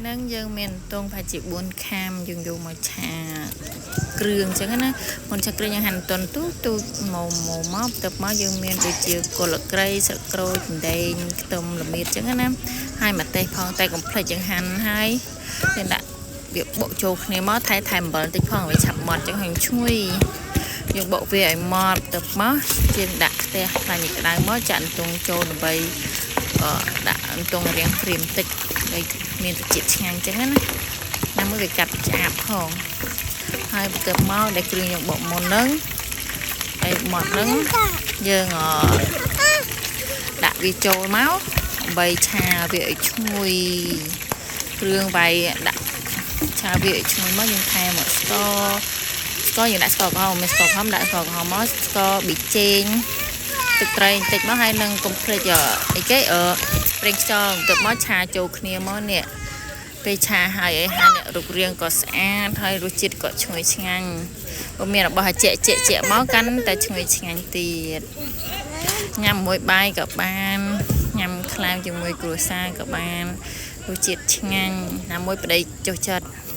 ហ្នឹងយើងមានអន្ទងប្រហែលជា4ខាំយើងយកមកឆាគ្រឿងអញ្ចឹងណាមុនឆាគ្រឿងយើងហាន់អន្ទន់ទូទូមកមកមកទៅមកយើងមានដូចជាគល់ក្រីស្លឹកក្រូចដេងខ្ទឹមល្មៀតអញ្ចឹងណាហើយម្ទេសផងតែកុំភ្លេចយើងហាន់ហើយយើងដាក់វាបុកចូលគ្នាមកថែថែមអំបិលបន្តិចផងឲ្យវាឆាប់ម៉ត់អញ្ចឹងហើយឈ្ងុយយើងបុកវាឲ្យម៉ត់ទៅមកជាងដាក់ខ្ទះខ្លាញ់ក្តៅមកចាក់អន្ទងចូលដើម្បីដាក់អន្ទងរាងក្រៀមតិចឲ្យមានរសជាតិឆ្ងាញ់អញ្ចឹងណាណាមួយវាកាត់ឆ្អាបផងហើយបន្ទាប់មកដែលគ្រឿងយើងបុកមុនហ្នឹងហើយម៉ត់ហ្នឹងយើងដាក់វាចូលមកដើម្បីឆាវាឲ្យឈ្ងុយគ្រឿងវាយដាក់ឆាវាឲ្យឈ្ងុយមកយើងថែមស្ករស្ករយើងដាក់ស្ករក្រហមមិនស្ករក្រហមដាក់ស្ករក្រហមមកស្ករប៊ីចេងទឹកត្រីបន្តិចមកហើយនឹងកុំភ្លេចអីគេអឺប្រេងខ្យងបន្ទាប់មកឆាចូលគ្នាមកនេះពេលឆាហើយអីហើយនេះរូបរាងក៏ស្អាតហើយរសជាតិក៏ឈ្ងុយឆ្ងាញ់បើមានរបស់ជែកជែកជែកមកកាន់តែឈ្ងុយឆ្ងាញ់ទៀតញ៉ាំមួយបាយក៏បានញ៉ាំក្លែមជាមួយគ្រួសារក៏បានរសជាតិឆ្ងាញ់ណាមួយប្តីចុះចិត្ត។